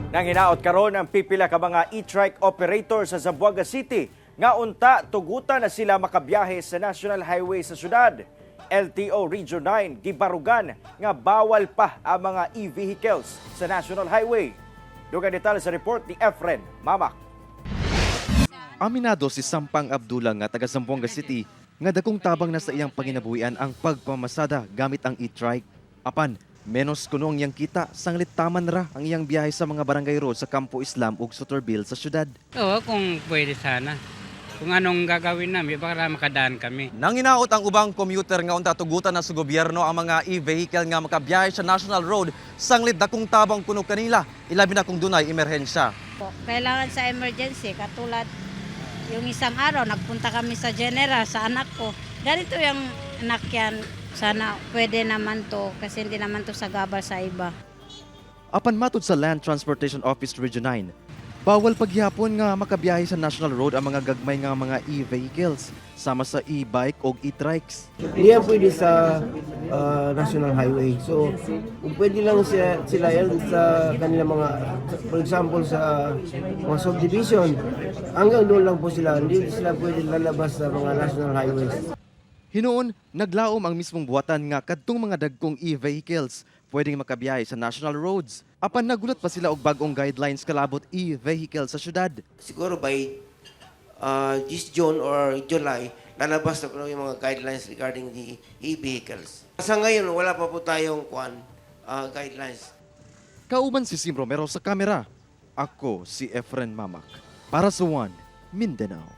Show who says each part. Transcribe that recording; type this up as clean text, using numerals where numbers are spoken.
Speaker 1: Nanginaot karon ang pipila ka mga e-trike operator sa Zamboanga City nga unta tugutan na sila makabiyahe sa National Highway sa syudad. LTO Region 9 gibarugan nga bawal pa ang mga e-vehicles sa National Highway. Dugang detalye sa report ni Efren Mamak.
Speaker 2: Aminado si Sampang Abdullah nga taga Zamboanga City nga dakong tabang na sa iyang panginabuhian ang pagpamasada gamit ang e-trike. Apan, menos kuno ang iyang kita, sanglit taman ra ang iyang biyahe sa mga barangay road sa Campo Islam ug Suterville sa syudad.
Speaker 3: Oo, kung pwede sana. Kung anong gagawin namin, para makadaan kami.
Speaker 4: Nanginaot ang ubang commuter nga unta tugutan na sa gobyerno ang mga e-vehicle nga makabiyahe sa National Road sanglit dakong tabang kuno kanila, ilabi na kung dunay emerhensya.
Speaker 5: Po. Kailangan sa emergency, katulad yung isang araw, nagpunta kami sa general, sa anak ko. Ganito yung anak yan. Sana pwede naman to kasi hindi naman to sagabal sa iba.
Speaker 2: Apan matud sa Land Transportation Office Region 9, bawal paghihapon nga makabiyahe sa National Road ang mga gagmay nga mga e-vehicles sama sa e-bike o e-trikes.
Speaker 6: Hindi yan pwede sa national highway. So, kung pwede lang sila yan sa kanilang mga, for example, sa mga subdivision, hanggang doon lang po sila. Hindi sila pwede lalabas sa mga national highways.
Speaker 2: Hinuon, naglaom ang mismong buhatan nga kadtong mga dagkong e-vehicles pwedeng makabiyahe sa national roads. Apan nagulat pa sila og bag-ong guidelines kalabot e-vehicle sa syudad.
Speaker 7: Siguro by this June or July, lalabas na po yung mga guidelines regarding the e-vehicles. Sa ngayon, wala pa po tayong guidelines.
Speaker 2: Kauban si Sim Romero sa kamera. Ako si Efren Mamak. Para sa One, Mindanao.